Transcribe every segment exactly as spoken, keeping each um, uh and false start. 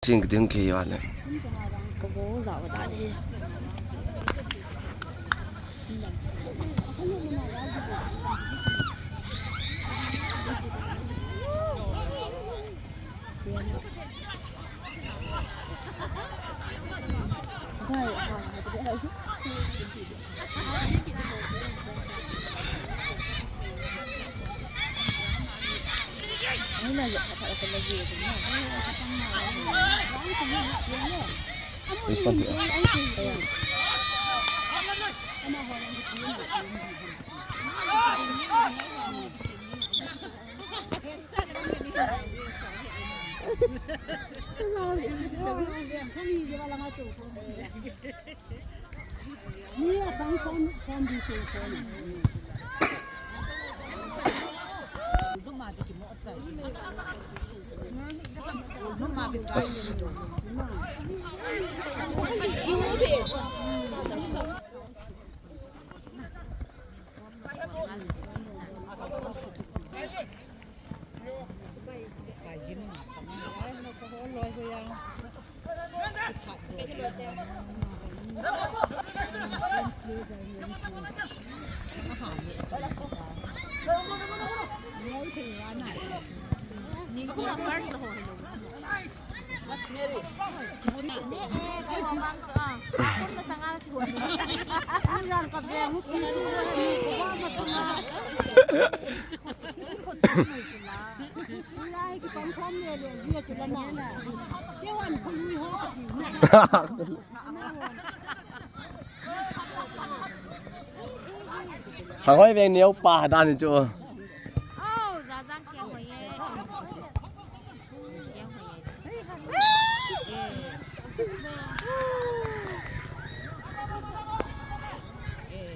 Sing ding ke wale. Ka bo za wa da de. Sangoi veng neo pa dan chu. Oh, Jajang keng hoi e. Keng hoi e. Eh. Eh.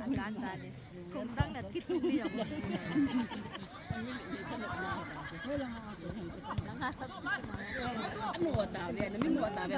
Adan dan e. Thum dang na kit thum ni jong. Nang ha sab. Anu wa ta ve, na min wa ta ve.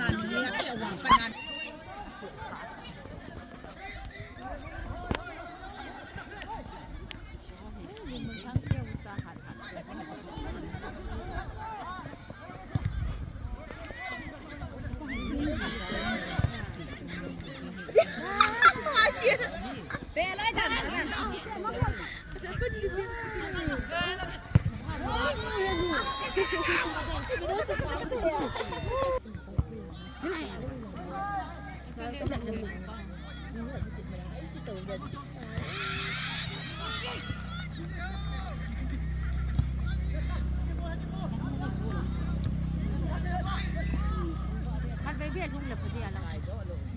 Khat vei bia lhung le pha dia la.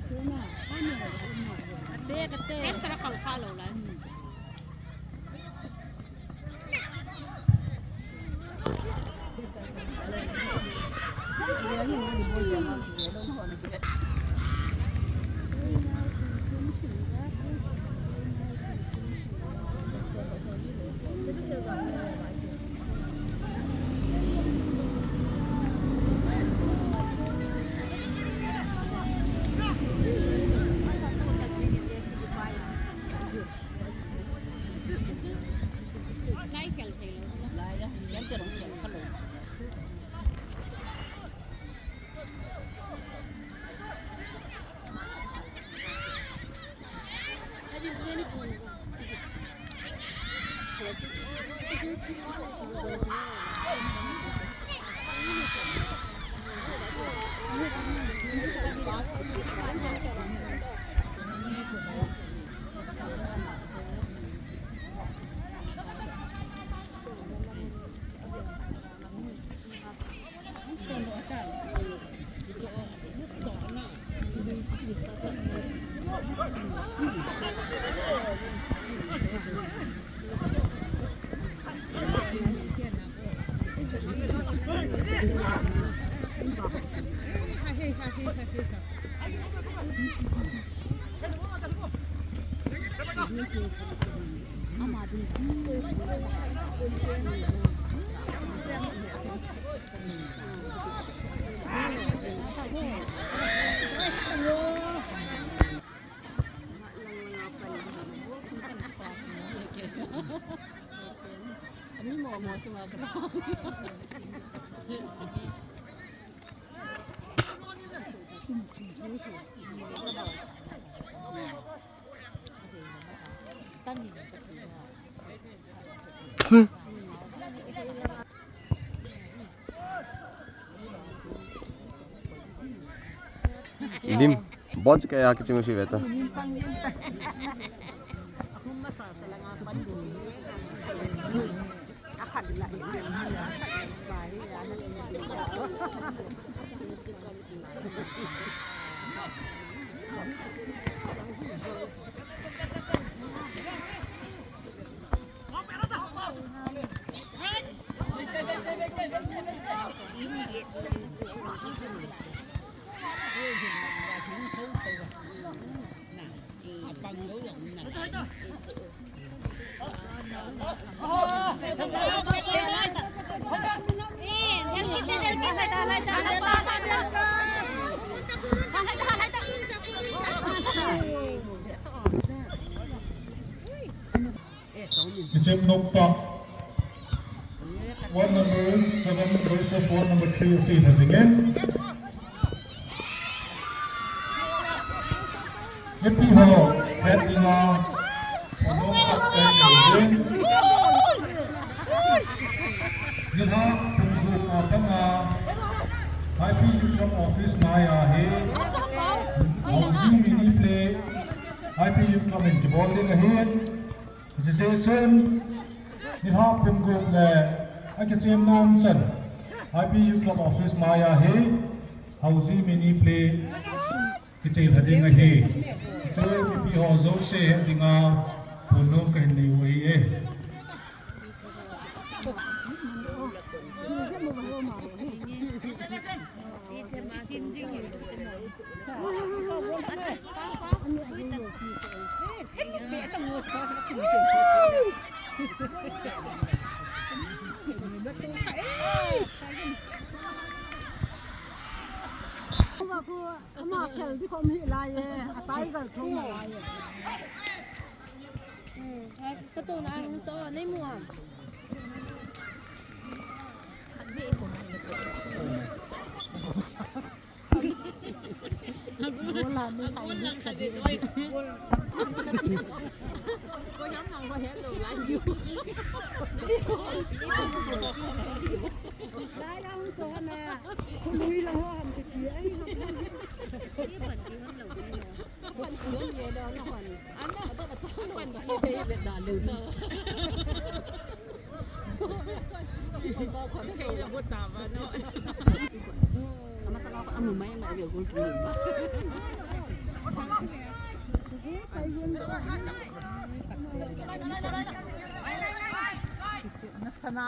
Chuna, kanu, kanu. Kate, kate. Center kal kha lo la. Ani mo mo chunga ka. Lim, bon kaya kichim si veta. Kichep nokta. Ward number seven versus ward number three achi thasingen. Mipi ho, het dinga, phone khat kai nei. Nilhah pung gup a pat a, I P Youth Club office mai a hi, Housing Mini Play, I P Youth Club in kibol ding ahi. Ajeh chu, nilhah pung gup le akichem nom chan, I P Youth Club office mai a hi, Housing Mini Play, kichep ding ahi. Chu mipi ho jouse dinga phone nom kahin nei u ahi e. Ama khel di kom hi lai e, a tiger thong lai e. Hmm, ai, ka to na ang to, nei mu am? Wala ni kai ni ka di. Ko nam nang ko he lo lai ju. Lai la hung to na. Ko lui la ho ham ti ki ai ha. Ye pan ki han lo ni. Pan ki han ye lo na han. An na to na chang lo. Pan ki he be da lo na. Kei la bota ba no. Ama sa ko amu mai mai be gol ki ba. Kichep na sana.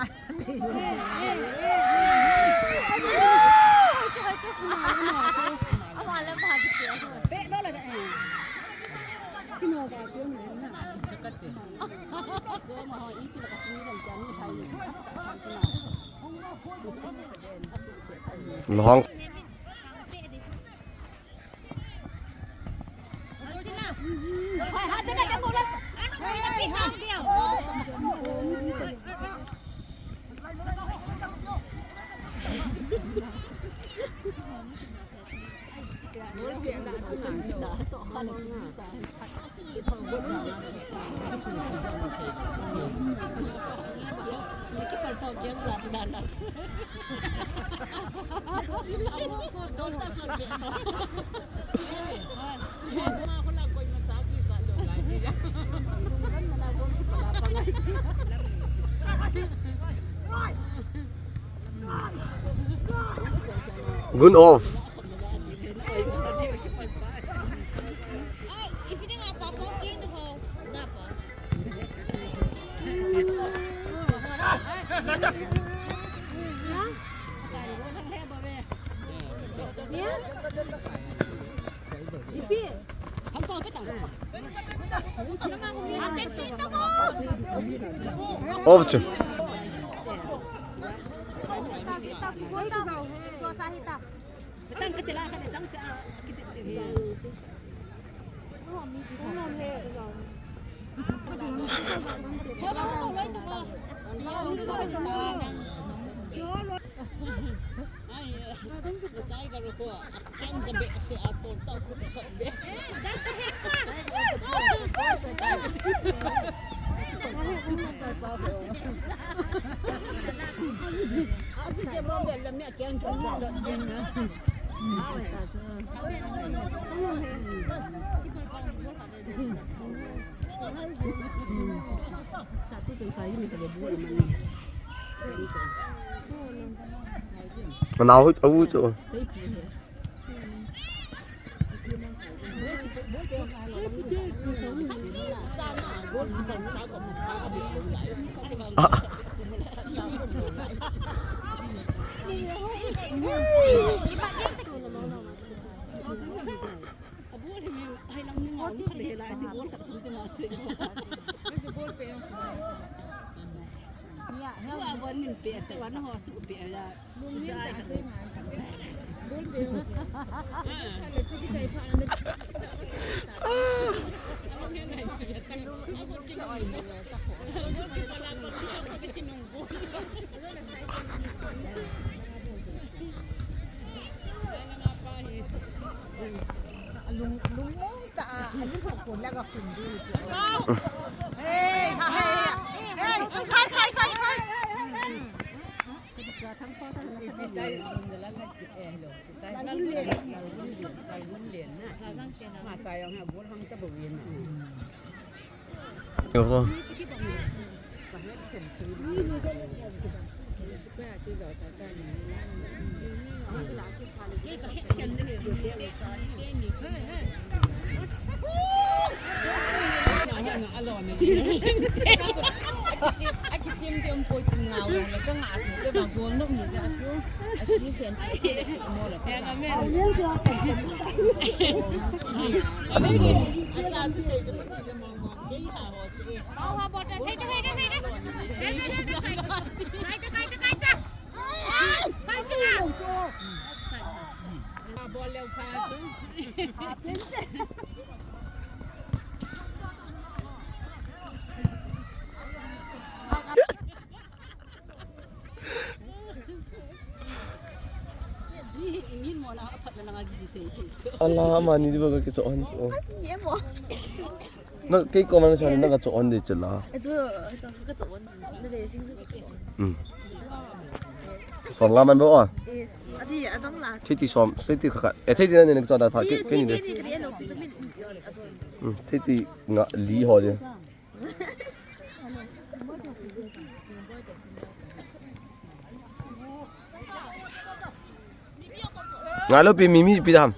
Lohang. Gun off. Off chu. Manau hui, au chu. Lung, lungmong ta a, alung ko laga kun du. Hey, ha, hey, hey, hey, khai, khai, khai, khai. Yo. Ala, mani di ba ka kicho on chu. Na kei ko man sa na ka cho on de chela. Achu, achu ka cho on. Na de sing su ka cho on. Hmm. Som nga man bo a. Eh, adi adong la. Thiti som, thiti kha kha. Eh, thiti na ne ka cho da pha ke, ke ni de. Hmm, thiti nga li ho de. Nga lo pi mi mi pi dam.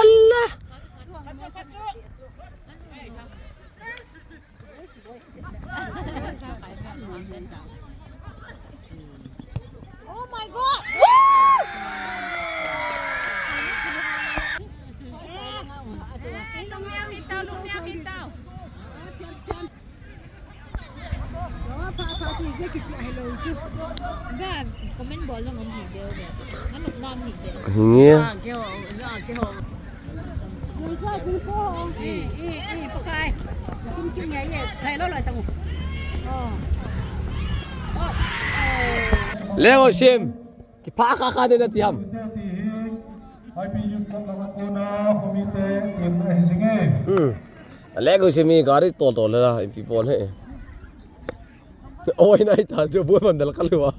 Allah. Oh my God! Comment bol dong um hi deu de. Anop nam hi de. Hinge. Leo Sim. Kipha kha kha de na ti ham. Hmm. Leo Sim hi gari tol tol la, ipi bol he. Oi, nai ta jo bu man dal khalwa.